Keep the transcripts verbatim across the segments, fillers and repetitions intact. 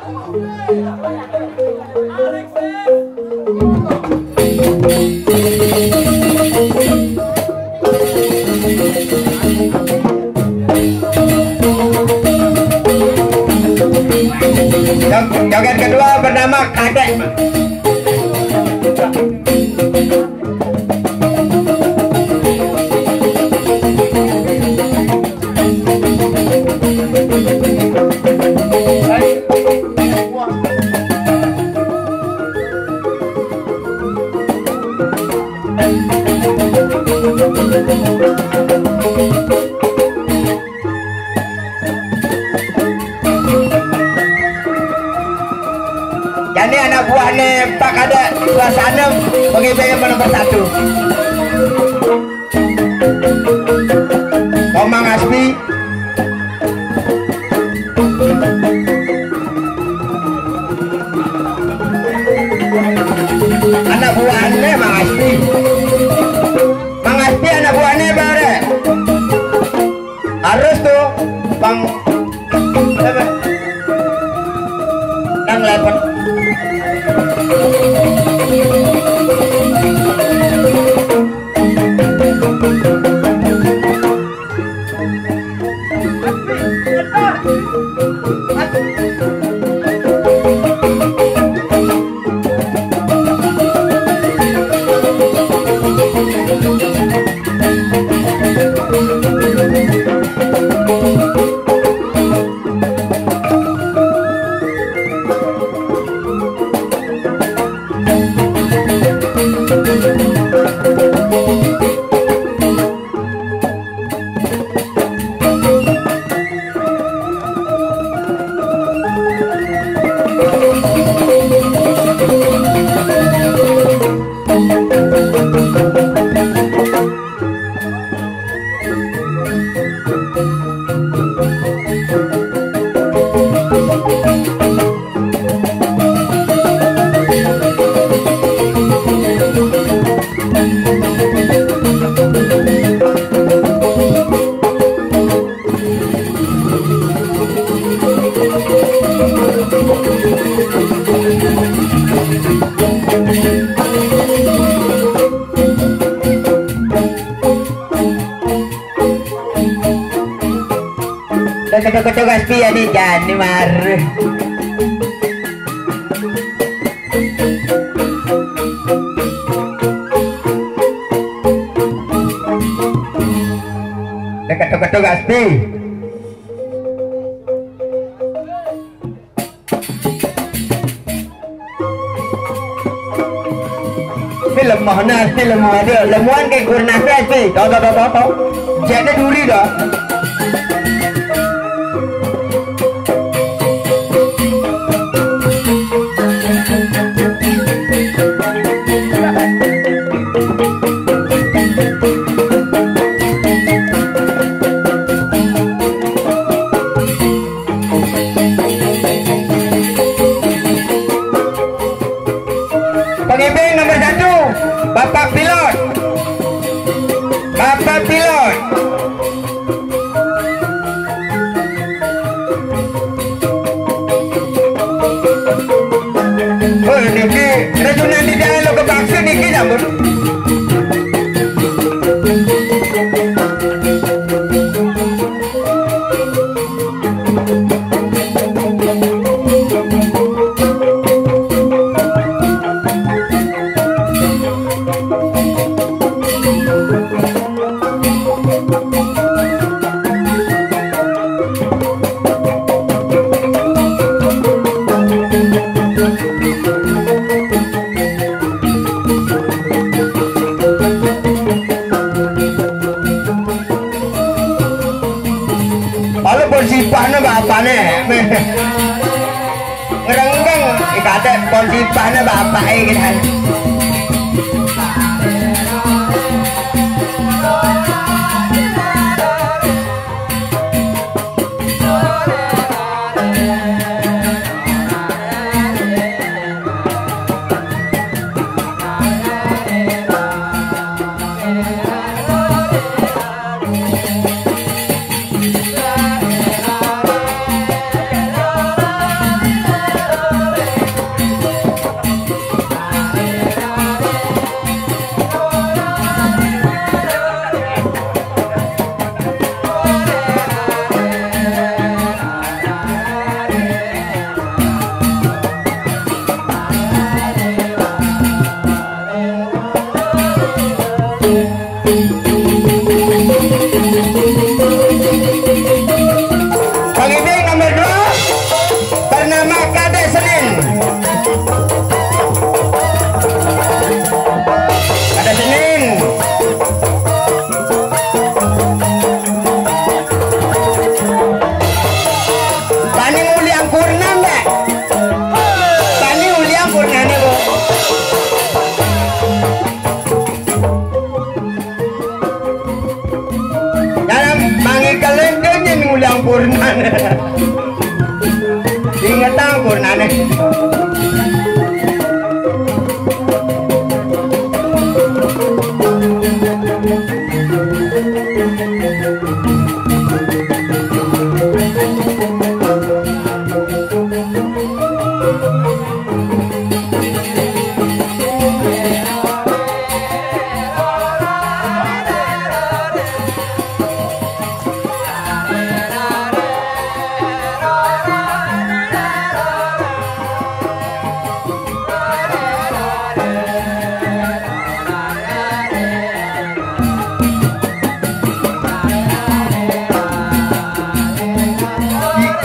Jog-, joget kedua bernama Kadek. Jani anak buahnya Pak Kadek, suasana pengibing yang nomor satu. Komang Aspi. Anak buahnya Mang Aspi. Mang Aspi anak buahnya, Bang, deh. Harus tuh, Bang. Siapa? Nang lepon. Ketuk-ketuk Aspi ya nih, jangan nih, mar. Ketuk-ketuk Aspi. Ini lemah nah, ini lemah ada. Lemuan kayak kurnas nah, sih. Tau, tau, tau, tau, tau. Jeknya duri dah. Pengibing nomor satu, Bapak Pilot. Bapak Pilot. Oh, niki, Rajunan di dalam lo kebaksin niki, sampun. Kalau bersifat na bapak ne. Ngerenggang, ikate pon sipahne bapake gitu kan. Petang kurnane.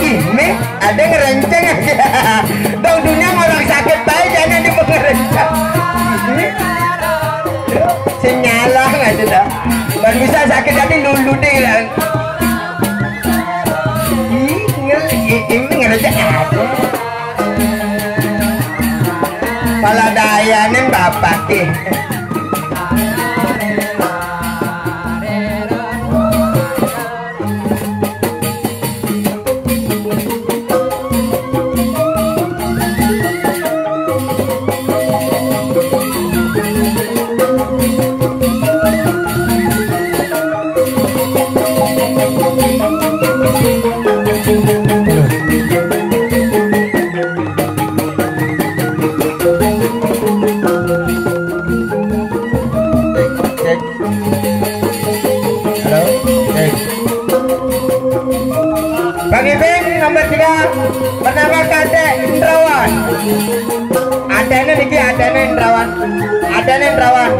Ini ada ngerenceng aja. Dong dunia orang sakit baik, jangan dipengerenceng. Ini senyalah aja dah. Baru bisa sakit tadi lulu deh lah. Ini ngel-, ini ngerti apa? Pala dayane bapak ki. Halo, cek. Bang Iping nomor tiga, bernama Kadek Indrawan. Adene niki, adene Indrawan. Adene Indrawan.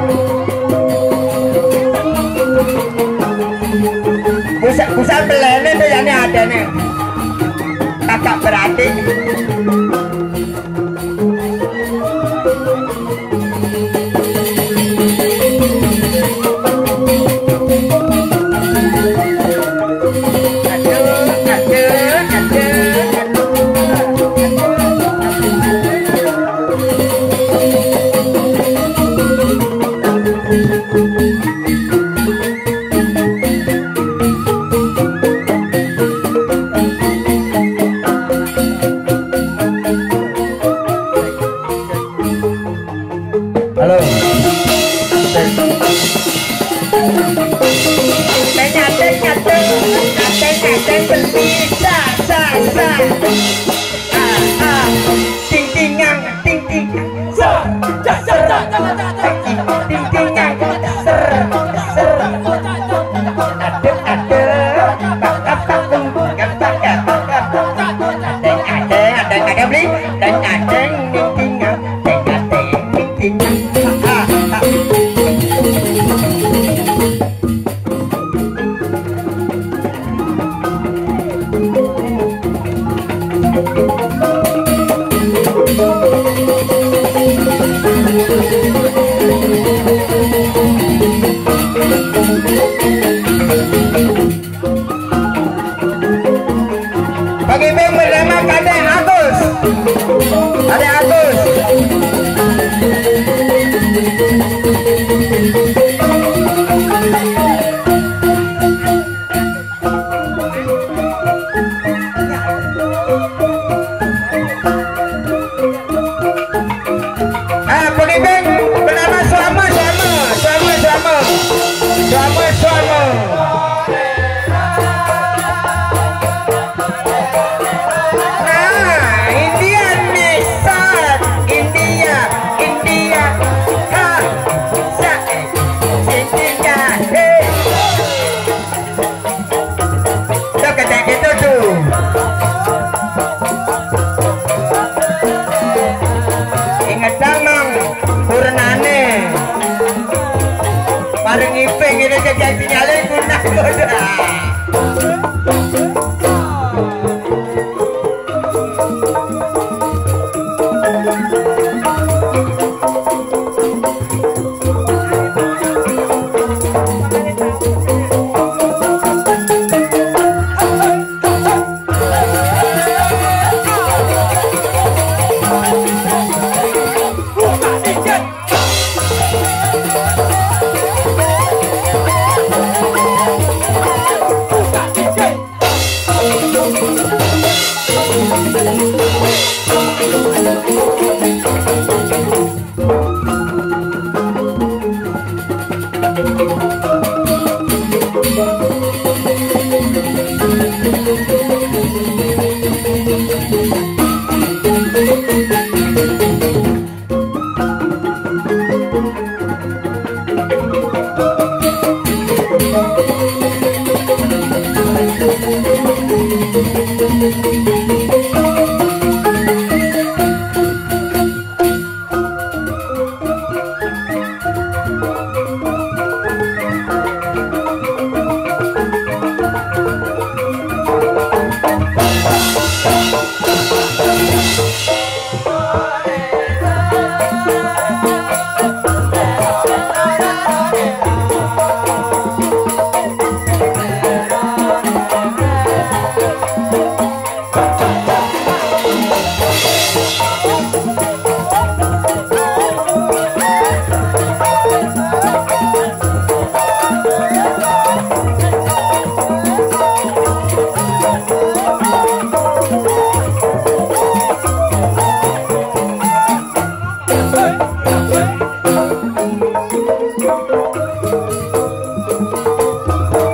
Pusat, pusat belene tuh ya, ini adene. Kakak berarti. Halo. Teng, teng, teng, teng, teng, beli, sa, sa, sa. Ah, ah. Ting, ting, ngang, ting, ting, ngang. Sa, sa, sa, sa, sa, sa. Ting, ting, ngang, ser, ser. Adek, adek. Teng, adek, adek, adek, beli. Teng, adek, ting, ting, ngang. Teng, adek, ting, ting, ngang. Ah, ah. Bagi band bernama Kadek Agus. Kadek Agus. Ah, pengiring bernama Suama, Suama, Suama, Suama. Suama, Suama. Nah, Indian nih, sat. India, India. Ha, sa, India, hey. Tuh, kecek itu tuh. Inget, Mang, purnane. Paling iping itu jadi nyale guna.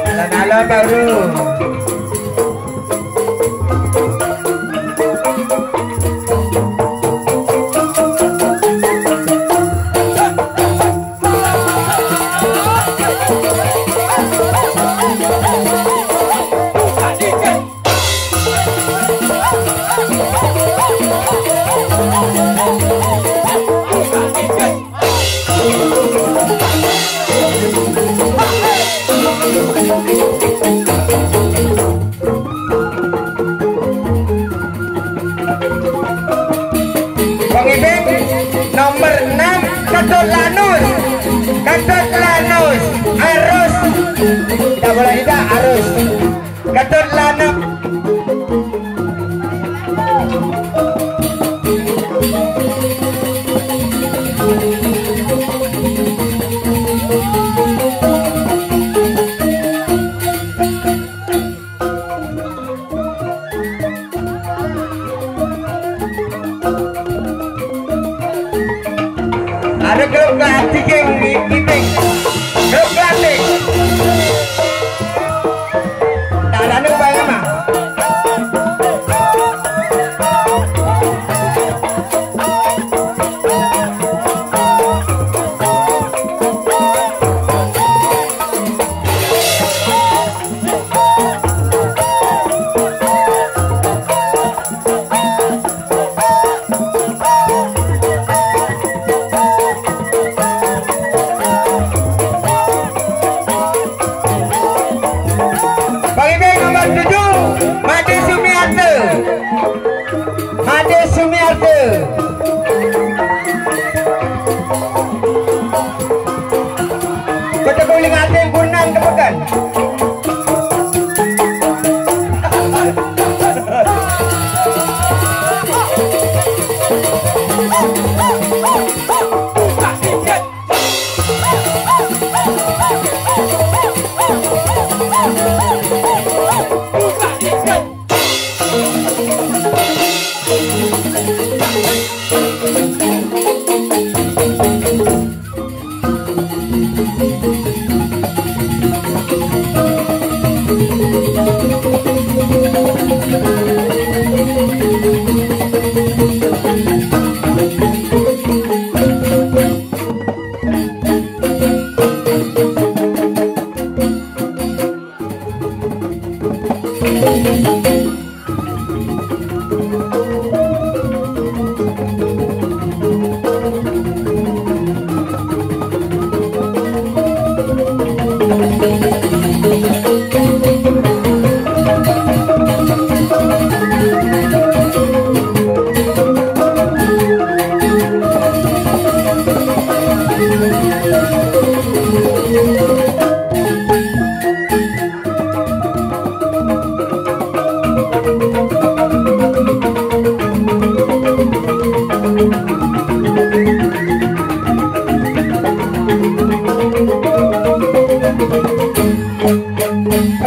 Alon-alon baru. Pengibing nomor enam, Ketut Lanus. Ketut Lanus, arus. Tidak boleh tidak, arus. Ketut Lanus. Ada grup pelatih yang meeting. Grup pelatih. Tak ada apa-apa. Pengibing nomor tujuh, Made Sumiarto. Made Sumiarto. Kota Guling Atin Bunang Kepekan.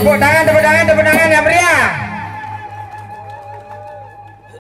Tepuk tangan, tepuk tangan, tepuk tangan yang meriah.